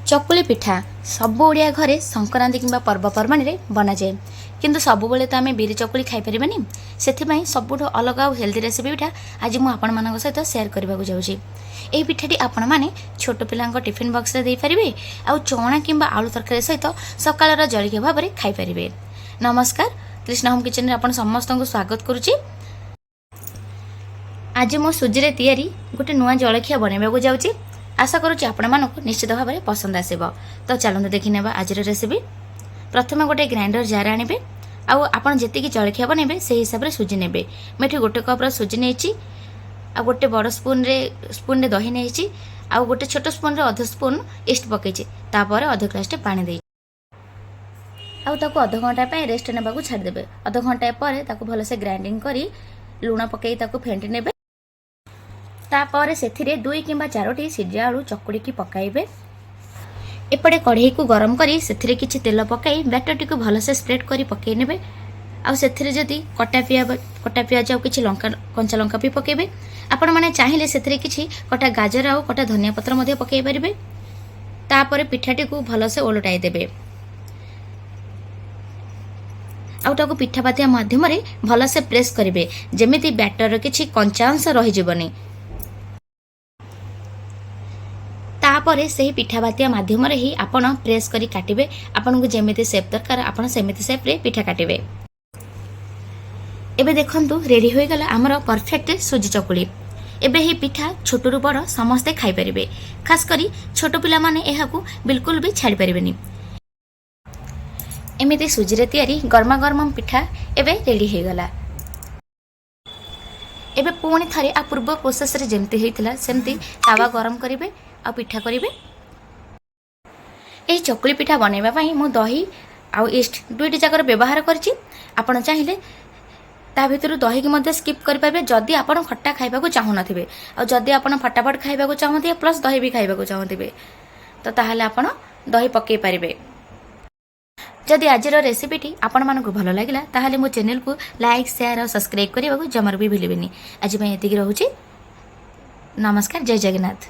ଚକୁଳି ପିଠା ସବୁ ଓଡ଼ିଆ ଘରେ ସଂକ୍ରାନ୍ତି କିମ୍ବା ପର୍ବପର୍ବାଣିରେ ବନାଯାଏ। କିନ୍ତୁ ସବୁବେଳେ ତ ଆମେ ବିରି ଚକୁଳି ଖାଇପାରିବାନି। ସେଥିପାଇଁ ସବୁଠୁ ଅଲଗା ଆଉ ହେଲ୍ଦି ରେସିପି ପିଠା ଆଜି ମୁଁ ଆପଣମାନଙ୍କ ସହିତ ସେୟାର କରିବାକୁ ଯାଉଛି। ଏହି ପିଠାଟି ଆପଣମାନେ ଛୋଟ ପିଲାଙ୍କ ଟିଫିନ୍ ବକ୍ସରେ ଦେଇପାରିବେ ଆଉ ଚଣା କିମ୍ବା ଆଳୁ ତରକାରୀ ସହିତ ସକାଳର ଜଳଖିଆ ଭାବରେ ଖାଇପାରିବେ। ନମସ୍କାର, କୃଷ୍ଣା ହୋମ୍ କିଚେନରେ ଆପଣ ସମସ୍ତଙ୍କୁ ସ୍ୱାଗତ କରୁଛି। ଆଜି ମୁଁ ସୁଜିରେ ତିଆରି ଗୋଟେ ନୂଆ ଜଳଖିଆ ବନାଇବାକୁ ଯାଉଛି। ଆଶା କରୁଛି ଆପଣମାନଙ୍କୁ ନିଶ୍ଚିତ ଭାବରେ ପସନ୍ଦ ଆସିବ। ତ ଚାଲନ୍ତୁ ଦେଖିନେବା ଆଜିର ରେସିପି। ପ୍ରଥମେ ଗୋଟେ ଗ୍ରାଇଣ୍ଡର ଜାର ଆଣିବେ ଆଉ ଆପଣ ଯେତିକି ଜଳଖିଆ ବନେଇବେ, ସେଇ ହିସାବରେ ସୁଜି ନେବେ। ମୁଁ ଏଠି ଗୋଟେ କପ୍ର ସୁଜି ନେଇଛି ଆଉ ଗୋଟେ ବଡ଼ ସ୍ପୁନରେ ଦହି ନେଇଛି ଆଉ ଗୋଟେ ଛୋଟ ସ୍ପୁନରେ ଅଧ ସ୍ପୁନ୍ ଇଷ୍ଟ ପକେଇଛି। ତାପରେ ଅଧ ଗ୍ଲାସଟେ ପାଣି ଦେଇଛି ଆଉ ତାକୁ ଅଧଘଣ୍ଟା ପାଇଁ ରେଷ୍ଟ ନେବାକୁ ଛାଡ଼ିଦେବେ। ଅଧଘଣ୍ଟା ପରେ ତାକୁ ଭଲସେ ଗ୍ରାଇଣ୍ଡିଙ୍ଗ କରି ଲୁଣ ପକାଇ ତାକୁ ଫେଣ୍ଟି ନେବେ। ତାପରେ ସେଥିରେ ଦୁଇ କିମ୍ବା ଚାରୋଟି ସିଝା ଆଳୁ ଚକୁଡ଼ିକି ପକାଇବେ। ଏପଟେ କଢ଼େଇକୁ ଗରମ କରି ସେଥିରେ କିଛି ତେଲ ପକାଇ ବ୍ୟାଟରଟିକୁ ଭଲସେ ସ୍ପ୍ରେଡ୍ କରି ପକାଇ ନେବେ। ଆଉ ସେଥିରେ ଯଦି କଟା ପିଆଜ ଆଉ କିଛି ଲଙ୍କା, କଞ୍ଚା ଲଙ୍କା ବି ପକାଇବେ। ଆପଣମାନେ ଚାହିଁଲେ ସେଥିରେ କିଛି କଟା ଗାଜର ଆଉ କଟା ଧନିଆ ପତ୍ର ମଧ୍ୟ ପକାଇ ପାରିବେ। ତାପରେ ପିଠାଟିକୁ ଭଲସେ ଓଲଟାଇ ଦେବେ ଆଉ ତାକୁ ପିଠା ପାତିଆ ମାଧ୍ୟମରେ ଭଲସେ ପ୍ରେସ୍ କରିବେ, ଯେମିତି ବ୍ୟାଟରର କିଛି କଞ୍ଚା ଅଂଶ ରହିଯିବନି। ତାପରେ ସେହି ପିଠା ପାତିଆ ମାଧ୍ୟମରେ ହିଁ ଆପଣ ପ୍ରେସ୍ କରି କାଟିବେ। ଆପଣଙ୍କୁ ଯେମିତି ସେପ୍ ଦରକାର, ଆପଣ ସେମିତି ସେପ୍ରେ ପିଠା କାଟିବେ। ଏବେ ଦେଖନ୍ତୁ, ରେଡ଼ି ହୋଇଗଲା ଆମର ପରଫେକ୍ଟ ସୁଜି ଚକୁଳି। ଏବେ ଏହି ପିଠା ଛୋଟରୁ ବଡ଼ ସମସ୍ତେ ଖାଇପାରିବେ। ଖାସ୍ କରି ଛୋଟ ପିଲାମାନେ ଏହାକୁ ବିଲକୁଲ ବି ଛାଡ଼ିପାରିବେନି। ଏମିତି ସୁଜିରେ ତିଆରି ଗରମା ଗରମ ପିଠା ଏବେ ରେଡ଼ି ହେଇଗଲା। ଏବେ ପୁଣି ଥରେ ଆ ପୂର୍ବ ପ୍ରୋସେସରେ ଯେମିତି ହେଇଥିଲା, ସେମିତି ତାୱା ଗରମ କରିବେ ଆଉ ପିଠା କରିବେ। ଏହି ଚକୁଳି ପିଠା ବନାଇବା ପାଇଁ ମୁଁ ଦହି ଆଉ ଇଷ୍ଟ ଦୁଇଟି ଯାକର ବ୍ୟବହାର କରିଛି। ଆପଣ ଚାହିଁଲେ ତା ଭିତରୁ ଦହିକି ମଧ୍ୟ ସ୍କିପ୍ କରିପାରିବେ, ଯଦି ଆପଣ ଖଟା ଖାଇବାକୁ ଚାହୁଁନଥିବେ। ଆଉ ଯଦି ଆପଣ ଫଟାଫଟ ଖାଇବାକୁ ଚାହୁଁଥିବେ, ପ୍ଲସ୍ ଦହି ବି ଖାଇବାକୁ ଚାହୁଁଥିବେ, ତ ତାହେଲେ ଆପଣ ଦହି ପକାଇ ପାରିବେ। ଯଦି ଆଜିର ରେସିପିଟି ଆପଣମାନଙ୍କୁ ଭଲ ଲାଗିଲା, ତାହେଲେ ମୋ ଚ୍ୟାନେଲକୁ ଲାଇକ୍, ସେୟାର ଆଉ ସବସ୍କ୍ରାଇବ୍ କରିବାକୁ ଜମାରୁ ବି ଭୁଲିବେନି। ଆଜି ପାଇଁ ଏତିକି ରହୁଛି। ନମସ୍କାର, ଜୟ ଜଗନ୍ନାଥ।